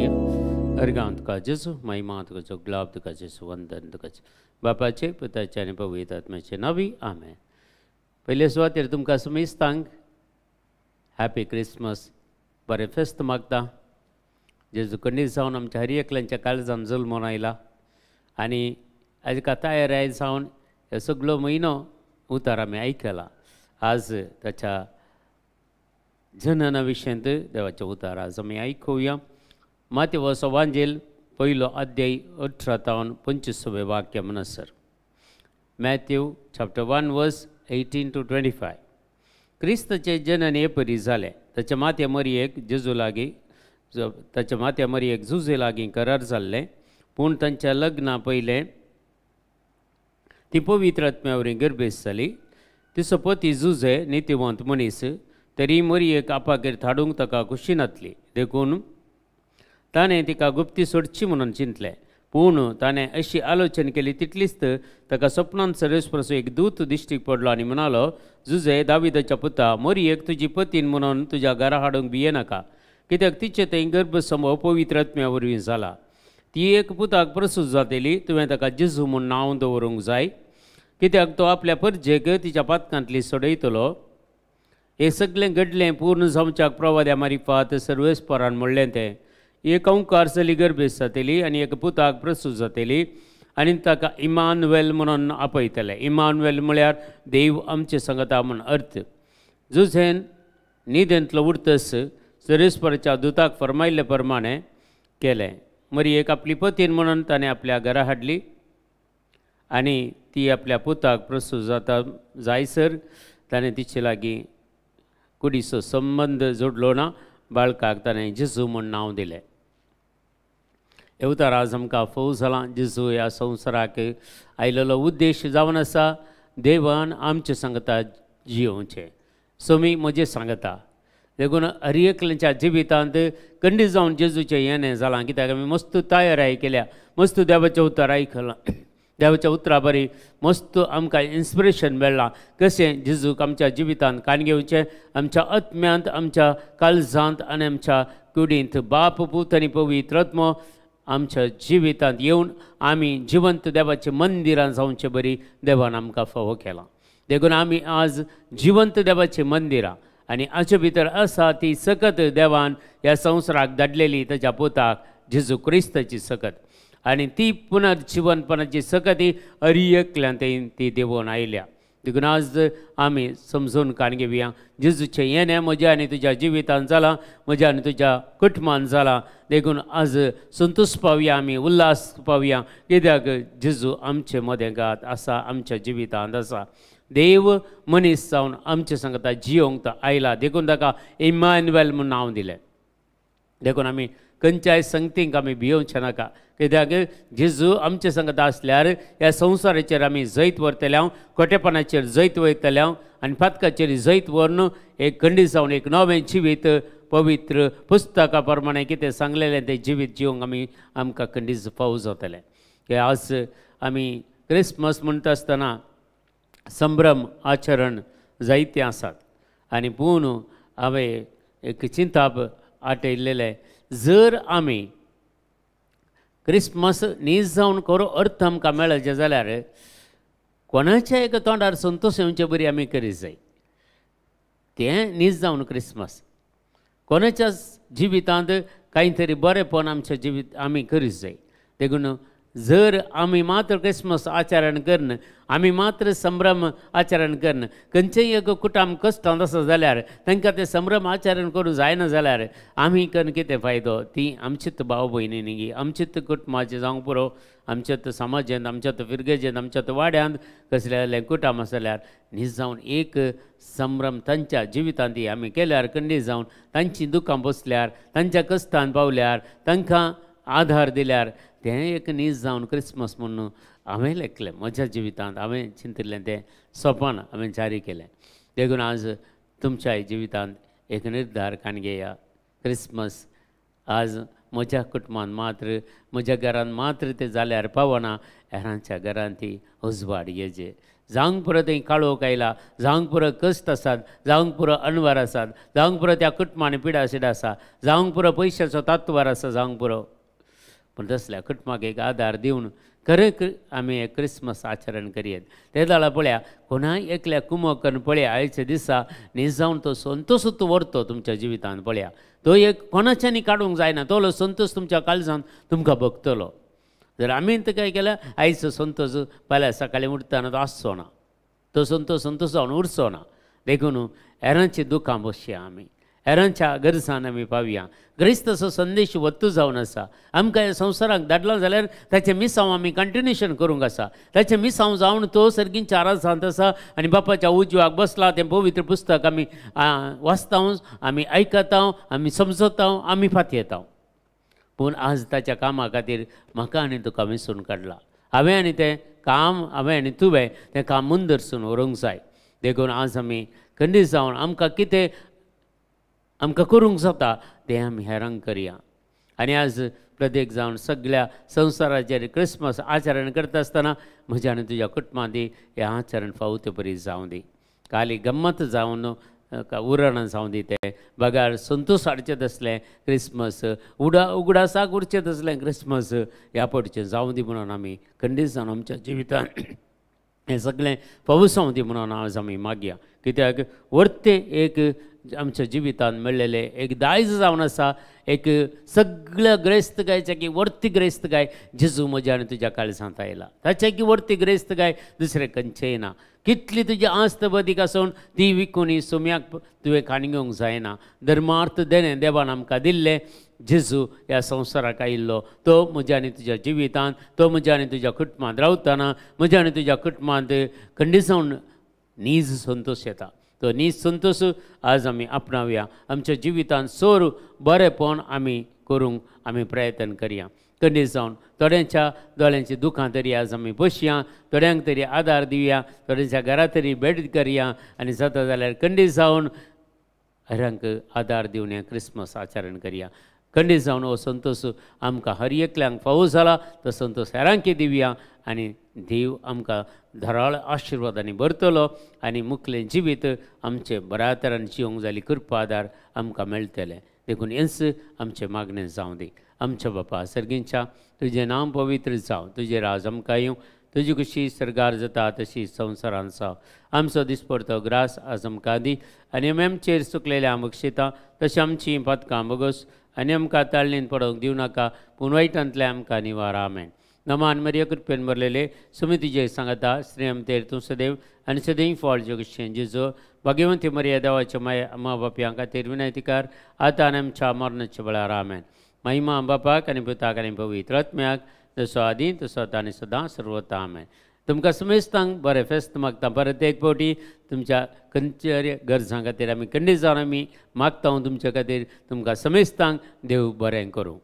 करूया. अर्गां तुका जेजू, महिमा तुका जो, गुलाब तुका जेजू, वंदन तुका बापाचे, पुताचे आनी पवित्र आत्म्याचे नांवी, आमेन. पयले सुवातेर तुमकां सुमेस्तांक हॅपी क्रिसमस, बरें फेस्त मागता. जेजू खंडीत जावन आमच्या हर एकल्यांच्या काळजान जल्मून आयला आनी आयज तयार आयज जावन हे सगलो म्हयनो उतार आमी आयकला. आज ताच्या जनना विशयांत देवाचें उतार आज आमी आयकुया. मातेवस वांजेल पयलो अध्याय 18 तावन 25 वाक्य म्हणसर, मॅथ्यू चॅप्टर 1 वर्स 18 to 25. क्रिस्ताचें जनन हे परी जालें. ताच्या मात्या मरयेक जेजू लागीं, ताच्या मात्या मरयेक जुजे लागीं करार जाल्लें, पूण तांच्या लग्ना पयलें ती पवित्र आत्म्या वरवीं गर्भेस्त जाली. तिचो पती जुजे नितीवंत मनीस, तरी मरयेक आपागेर धाडूंक ताका खुशी नासली, देखून ताणें तिका गुप्ती सोडची म्हणून चिंतलें. पूण ताणें अशी आलोचन केली तितलीच ताका सपनान सर्वेस्पराचो एक दूत दिश्टीक पडलो आनी म्हणालो, जुजे दाविदाच्या पुता, मरयेक तुजी पतीन म्हणून तुज्या घरा हाडूंक भियेनाका, कित्याक तिचे थंय गर्भसंभव पवित्र आत्म्या वरवीं जाला. ती एक पुताक प्रसूत जातली, तुवें ताका जेजू म्हूण नांव दवरूंक जाय, कित्याक तो आपल्या परजेक तिच्या पातकांतली सोडयतलो. हें सगळें घडलें पूर्ण जावच्याक प्रवाद्या मारिफात सर्वेस्परान म्हणलें तें, एक अंकार चली गर्भेस्त जातली आनी एक पुताक प्रसूत जातली आनी ताका इमानुएल म्हणून आपयतले. इमानुएल म्हळ्यार देव आमचे सांगता म्हूण अर्थ. जुझेन न्हिदेंतलो उरतस सर्वेस्पराच्या दुताक फरमायल्ले प्रमाणें केलें. मरयेक आपली पतीन म्हणून ताणें आपल्या घरा हाडली आनी ती आपल्या पुताक प्रसूत जाता जायसर ताणें तिचे लागीं कुडीचो संबंद जोडलो ना. बाळकाक ताणें जेजू म्हूण नांव दिलें. उतार आज आमकां फोव जालां. जेजू ह्या संवसाराक आयलेलो उद्देश जावन आसा देवान आमचें सांगता जियोवचें, सोमी म्हजें सांगता. देखून हर एकल्याच्या जिवितांत खंडीत जावन जेजूचें येणें जालां, कित्याक आमी मस्त तयार केल्या, मस्त देवाचें उतर आयकलां, देवाच्या उतरा बरी मस्त आमकां इन्स्पिरेशन मेळ्ळां कशें जेजूक आमच्या जिवितांत कान घेवचें, आमच्या आत्म्यांत, आमच्या काळजांत आनी आमच्या कुडींत बाप, पूत आनी पवित्र आत्मो आमच्या जिवितांत येवन आमी जिवंत देवाचें मंदिरां जावचे बरी देवान आमकां फावो केलां. देखून आमी आज जिवंत देवाचीं मंदिरां आनी हाचे भितर आसा ती सकत देवान ह्या संवसाराक धाडलेली ताच्या पुताक जेजू क्रिस्ताची सकत, आनी ती पुनर्जिवनपणाची सकत ही हर एकल्यान ती देवून आयल्या. देखून आज आमी समजून कान घेवया जेजूचें येणें म्हज्या आनी तुज्या जिवितान जालां, म्हज्या आनी तुज्या कुटुंबान जालां. देखून आज संतोश पावया, आमी उल्हास पावया, कित्याक जेजू आमचे मदें गात आसा, आमच्या जिवितांत आसा. देव मनीस जावन आमचे सांगता जियोंक तो आयला, देखून ताका इमानुएल म्हूण नांव दिलें. देखून आमी खंयच्याय संगतींक आमी भियोवचें नाका, कित्याक जेजू आमचे सांगता आसल्यार ह्या संवसाराचेर आमी जैत व्हरतले हांव, खोटेपणाचेर जैत वयतले हांव आनी पातकाचेर जैत व्हरून एक खंडीत जावन एक नवें जिवीत पवित्र पुस्तका प्रमाणें कितें सांगलेलें तें जिवीत जिवंक आमी आमकां खंडीत फावो जातलें. आज आमी क्रिसमस म्हणटा आसतना संभ्रम आचरण जायते आसात आनी पूण हांवें एक चिंताप आटयलेलें, जर आमी क्रिसमस नीज जावन खरो अर्थ आमकां मेळचे जाल्यार कोणाच्या एका तोंडार संतोश येवचे बरी आमी करीत जाय. तें नीज जावन क्रिसमस कोणाच्या जिवितांत कांय तरी बरेंपण आमच्या जिवीत आमी करीत जाय. देखून जर आमी मात्र क्रिसमस आचरण करून, आमी मात्र संभ्रम आचरण करून खंयचेय एक कुटुंब कश्टांत आसा जाल्यार तांकां तें संभ्रम आचरण करूंक जायना जाल्यार आमी करून कितें फायदो? ती आमचीच भाव भयणी न्ही, आमचीच कुटुंबाचें जावंक पुरो, आमच्याच समाजांत, आमच्याच फिरगेजेंत, आमच्याच वाड्यांत कसलें कुटुंब आसा जाल्यार न्ही जावन एक संभ्रम तांच्या जिवितांत आमी केल्यार खंडीत जावन तांचीं दुकां बसल्यार, तांच्या कश्टान पावल्यार, तांकां आधार दिल्यार तें एक नीज जावन क्रिसमस म्हणून हांवें लेखलें. म्हज्या जिवितांत हांवें चिंतिल्लें तें सोपान हांवें जारी केलें. देखून आज तुमच्याय जिवितांत एक निर्धार कान घेया, क्रिसमस आज म्हज्या कुटुंबान मात्र, म्हज्या घरान मात्र तें जाल्यार पावना, हेरांच्या घरान ती उजवाड येजे. जावंक पुरो थंय काळोख आयला, जावंक पुरो कश्ट आसात, जावंक पुरो अणवार आसात, जावंक पुरो त्या कुटुंबांनी पिडासीड आसा, जावंक पुरो पयशाचो तात्वार आसा, जावंक पुरो. पूण तसल्या कुटुंबाक एक आदार दिवन खरें आमी हें क्रिसमस आचरण करयेत. ते जाल्यार पळया कोणाय एकल्या कुमक करून पळया आयच्या दिसा निजावन तो संतोशूच व्हरतो तुमच्या जिवितांत. पळया तो एक कोणाच्यानी काडूंक जायना, तो संतोश तुमच्या काळजांत तुमकां भोगतलो. जर आमी काय केल्यार आयचो संतोश फाल्यां सकाळीं उठतना तो आसचो ना, तो संतोश संतोश जावन उरचो ना. देखून हेरांची दुखां बसया आमी, हेरांच्या गरजान आमी पावया. क्रिस्ताचो संदेश वत्तू जावन आसा आमकां ह्या संवसाराक धाडला जाल्यार ताचें मिसांव आमी कंटिन्युएशन करूंक आसा. ताचें मिसांव जावन तो सर्गींच्या आराजांत आसा आनी बापाच्या उजवाक बसला. तें पवित्र पुस्तक आमी वाचता, आमी आयकता, आमी समजता, आमी फातयेता. पूण आज ताच्या कामा खातीर म्हाका आनी तुका वेंचून काडला. हांवें आनी तें काम, हांवें आनी तुवें तें काम मुंदरसून व्हरूंक जाय. देखून आज आमी खंडीत जावन आमकां कितें आमकां करूंक जाता तें आमी हेरांक करया. आनी आज प्रत्येक जावन सगळ्या संवसाराचेर क्रिसमस आचरण करता आसतना म्हज्या आनी तुज्या कुटुंबांत हें आचरण फावो ते परी जावं दी. काली गम्मत जावन उरणां जावं दी, तें बगार संतोश हाडचें तसलें क्रिसमस, उगडासाक उरचें तसलें क्रिसमस ह्या पडचें जावं दी म्हणून आमी खंडीत जावन आमच्या जिवितांत हें सगळें फावो जावं दी म्हणून आज आमी मागया. कित्याक वर्तें एक आमच्या जिवितांत मेळ्ळेलें एक दायज जावन आसा, एक सगळ्या ग्रेस्तकायच्या की वर्ती ग्रेस्तकाय जेजू म्हज्या आनी तुज्या काळजांत आयला. ताच्या की वर्ती ग्रेस्तकाय दुसरें खंयचेंय ना. कितली तुजी आस्त बदीक आसून ती विकून सोम्याक तुवें खाण घेवंक जायना. धर्मार्थ देणें देवान आमकां दिल्लें. जेजू ह्या संवसाराक आयिल्लो तो म्हज्या आनी तुज्या जिवितांत, तो म्हज्या आनी तुज्या कुटुंबांत रावतना म्हज्या आनी तुज्या कुटुंबांत खंडीत जावन नीज संतोश येता. तो नीज संतोश आज आमी आपणावया. आमच्या जिवितांत सोर बरेंपण आमी करूंक आमी प्रयत्न करया. खंडीत जावन थोड्यांच्या दोळ्यांची दुखां तरी आज आमी बसया, थोड्यांक तरी आदार दिवया, थोड्यांच्या घरा तरी भेट करया आनी जाता जाल्यार खंडीत जावन हेरांक आदार दिवन हें क्रिसमस आचरण करया. खंडीत जावन हो संतोश आमकां हर एकल्यांक फावो जाला तो संतोश हेरांकी दिवया आनी देव आमकां धराळ आशिर्वादांनी भरतलो आनी मुखलें जिवीत आमचें बऱ्या तरान जिवंक जाली कृपा आदार आमकां मेळटलें. देखून हेंच आमचें मागणें जावं दी. आमच्या बापा सर्गींच्या तुजें नांव पवित्र जावं, तुजें राज आमकां येवं, तुजी कशी सर्गार जाता तशी संवसारान जावं. आमचो दिसपडतो ग्रास आज आमकां दी आनी आमी आमचेर चुकलेल्या बक्षिता तशें आमचीं पातकां बगस आनी आमकां ताळणीन पडोवंक दिवं नाका, पूण वायटांतलें आमकां निवार. आमेन. नमान मरिया कृपेन भरलेले सुमी तुजे सांगता, श्रीअमतेर तूं सदैव आनी सदैव फळ जगशें जेजो भाग्यवंती मरिया देवाच्या माय मा बापयां खातीर विनंतीकार आतां आनी आमच्या मरणाच्या वेळार. आमेन. महिमा बापाक आनी पुताक आनी पवित्र आत्म्याक, जसो आदी तसो आतां आनी सदां सर्वता. आमेन. तुमकां समेस्तांक बरें फेस्त मागता. परत एक फावटी तुमच्या खंयच्या गरजां खातीर आमी खंडीत जावन आमी मागता तुमच्या खातीर. तुमकां समेस्तांक देव बरें करूं.